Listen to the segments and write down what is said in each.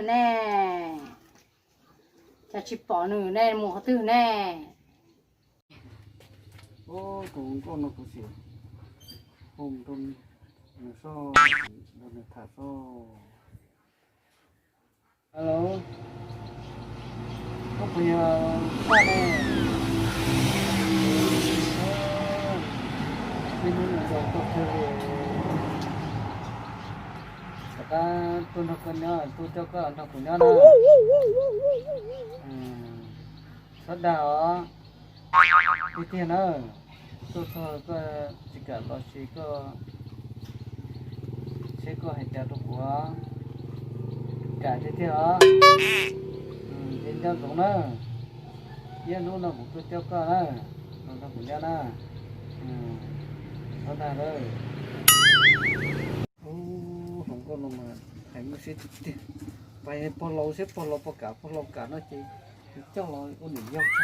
Ne, cas tsis pom nws ne, mus qhov twg ne? Tus hluas nkauj no kuv sim hu rau nws soj, nrog nws tham soj. Alo, koj puas yog Paj ne? Niaj hnub nyob nraum koj kawg li, rov qab tuaj nrog koj nyob, tuaj coj koj nrog kuv nyob na. Txhob dag os. Tiag tiag na, tuaj txog koj tsis kam los sis koj, seb koj hais cas rau kuv. Kam tiag tiag os. Ces nco ntsoov na, ib hnub no kuv tuaj coj koj na, los nrog kuv nyob na. Txhob dag lawm. Ub, hluas nkauj no mas hais muaj siab tiag tiag. Pais pog laus seb pog laus puas kam, pog laus kam no ces coj los ua niam yau tso.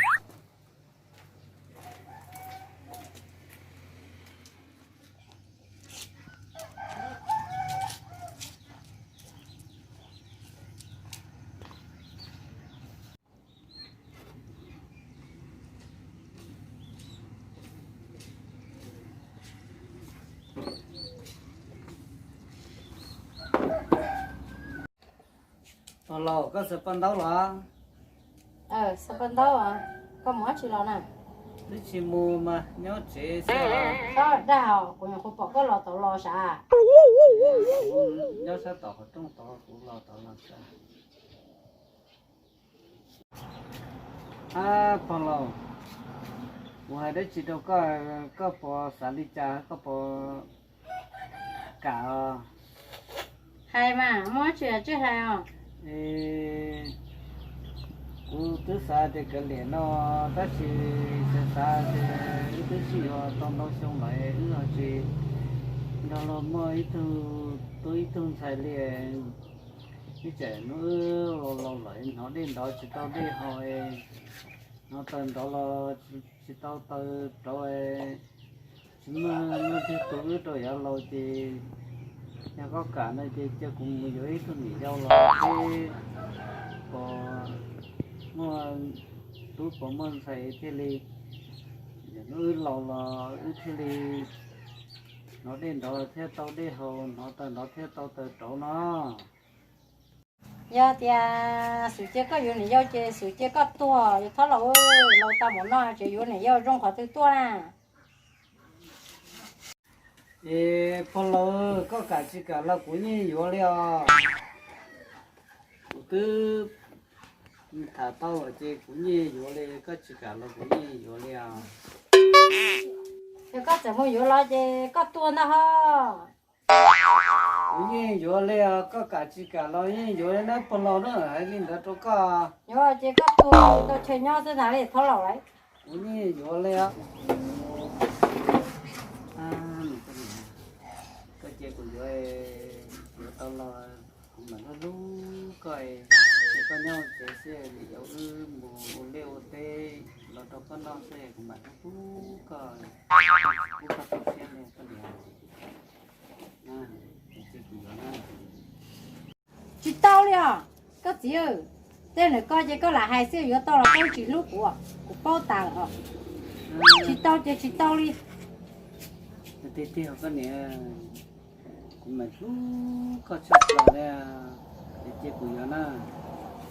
Pog laus, koj xaws paj ntaub los? Xaws paj ntaub, koj mus dab tsi los na? Twb tsis mus mas nyob tsev xwb. Txhob dag os, kuv nyuam qhuav pom koj los tod los sav. Nyob sab tom qhov rooj tod, kuv los tod los sav. Ab, pog laus, kuv hais dab tsi rau koj, koj puas xav li cas, koj puas kam os? Hais mas, muaj dab tsi tsij hais os. Kuv twb xav tias kav liam no, tab sis xav xav ces wb twb sib yuav tau ntau xyoo lawm, wb ho tsis nrog luag muaj ib tug tub ib tug ntxhais li. Ib tsam hnub wb laus laus lawm, hnov dej nrov tsis tau dej haus, hnov taws nrov los tsis tau taws rauv, tsis muaj leej twg tu wb rau yav laus ces, yog koj kam no ces cia kuv mus yuav ib tug niam yau los seb puas muaj tub puas muaj ntxhais thiaj li, hnub wb laus los wb thiaj li hnov dej nrov thiaj tau dej haus, hnov taws nrov thiaj tau taws rauv no. Yog tias Xwm cia koj yuav niam yau ces Xwm cia koj tuag, yog Thaub Laus, laus tau mus noj ces yuav niam yau zoo qhov twg tuaj na. Es pog laus, koj kam tsis kam los kuv yeej yuav li os. Kuv twb tham tau lawm ces kuv yeej yuav li, koj tsis kam los kuv yeej yuav li os. Yog koj txawm mus yuav los ces koj tuag ntag ho. Kuv yeej yuav li os, koj kam tsis kam los yeej yuav li na pog laus na, hais li ntawd rau koj. Yuav ces koj tuag tau chaw nyob xwb ntag li Thaub Laus lawm. Kuv yeej yuav li os. Koj cia kuv yuav, yuav tau los kuv mam hlub hlub koj, ces koj nyob tsev xwb, niam yau wb mus ua liaj ua teb los rau koj noj xwb, kuv mam hlub hlub koj, pub koj txoj siab li koj niam. Tsis tau li os, koj txiv, tej ntawd koj ces koj lam hais xwb, yuav tau los koj tsis hlub kuv, kuv paub tas lawm os. Tsis tau ces tsis tau li. Tiag tiag koj niam, kuv mam hlub koj tshaj plaws li, es cia kuv yuav na,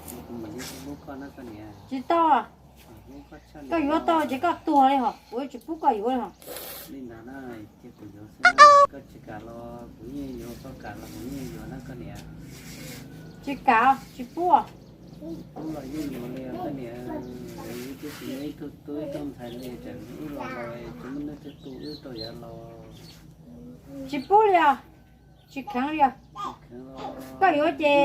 kuv mam li hlub koj na koj niam. Tsis tau, koj yuav tau ces koj tuag li hos, kuv tsis pub koj yuav li hos. Li ntawd na, cia kuv yuav xwb, koj tsis kam los kuv yeej yuav, koj kam los kuv yeej yuav na koj niam. Tsis kam, tsis pub. Pub los yeej yuav li koj niam, wb twb tsis muaj ib tug tub ib tug ntxhais li, tsam wb los los tsis muaj leej twg tu wb rau yav laus. Tsis pub li os, tsis kheev li os. Koj yuav ces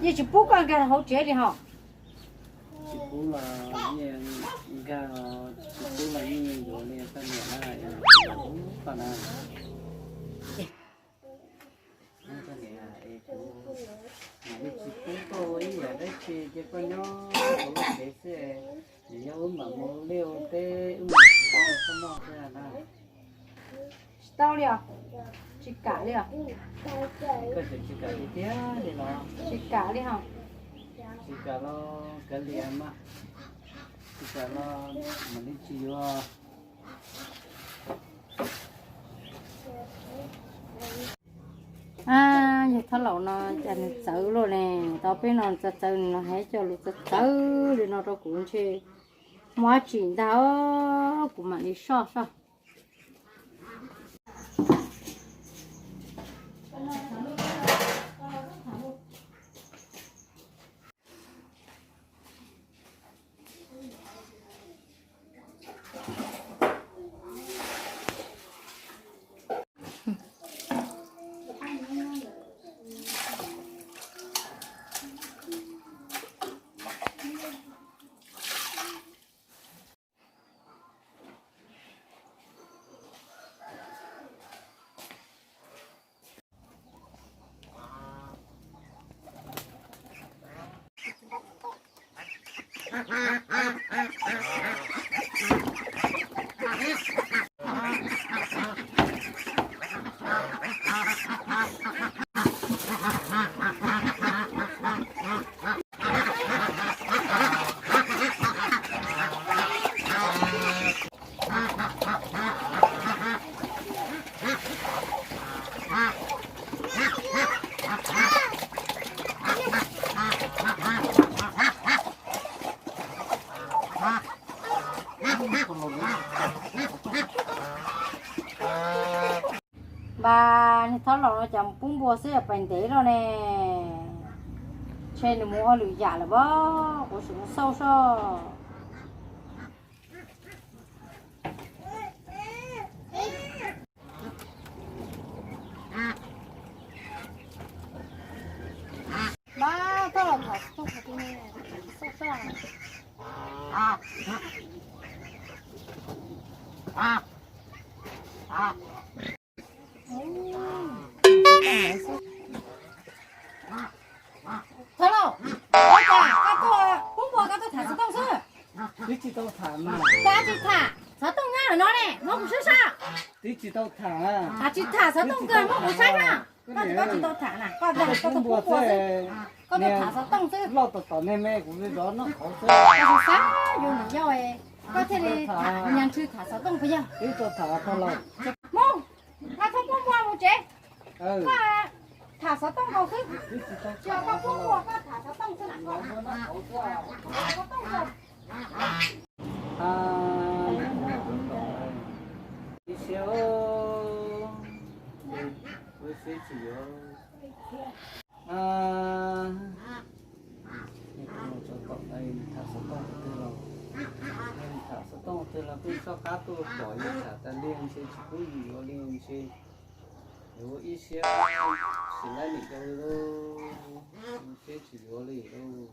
yeej tsis pub koj nkag hauv tsev li hos. Tsis pub los yeej nkag, tsis pub los yeej yuav li koj niam na, es kuv hlub koj na. Koj niam, es kuv mam li tsis pub koj ua ib yam dab tsi, cia koj nyob hauv lub tsev xwb, niam yau wb mam mus ua liaj ua teb, wb mus tsis tau koj noj xwb na. Tsis tau li os. Tsis kam li os. Koj tseem tsis kam tiag tiag li los? Tsis kam li hos. Tsis kam los kav liam mas. Tsis kam los mam li tsis yuav. Yawg thab laus no cas nws txawv luaj ne, tau peb no txawv txawv, nws no hais cov lus txawv txawv li no rau kuv ntshe muaj dab tsi ntag, kuv mam li soj soj. Npaj, niag thab laus no cas mus pub npua xwb, yog pais ntev lawm ne. Ntshe nws mus ua lwm yam lawm pob, kuv sim mus xauj soj. Npaj, thab laus tham xov tooj, xauj soj. Thab laus, ua cas koj tuaj pub npua koj tuaj tham xov tooj xwb? Twb tsis tau tham mas. Cas tsis tham? Xov tooj nyob ntawm no ne, muab kuv saib saib. Twb tsis tau tham. Tham tsis tham xov tooj kawg, muab kuv saib saib. Koj tsis, koj tsis tau tham na, koj dag koj tuaj pub npua xwb. Koj tuaj tham xov tooj xwb. Loj tom tom me me kuv zov noj qhauv xwb. Koj xav xav yuav niam yau, koj thiaj li tham, nyas ntshw tham xov tooj puas yog? Twb tau tham thab laus. Mus, koj txhob pub npua mus tsev. Koj tham xov tooj nkaus xwb. Tsis yog koj pub npua, koj tham xov tooj xwb na. Xov tooj nkaus. Ib siab, ib siab tsis yuav. Tsov tom no nws tham xov tooj twg los, nws tham xov tooj twg los pheej soj qab tuaj pom yus tham tas li ntshe tsis pub yus yuav li ntshe. Yuav ua ib siab tsis laib niam yau li lauj, ib siab tsis yuav li lauj.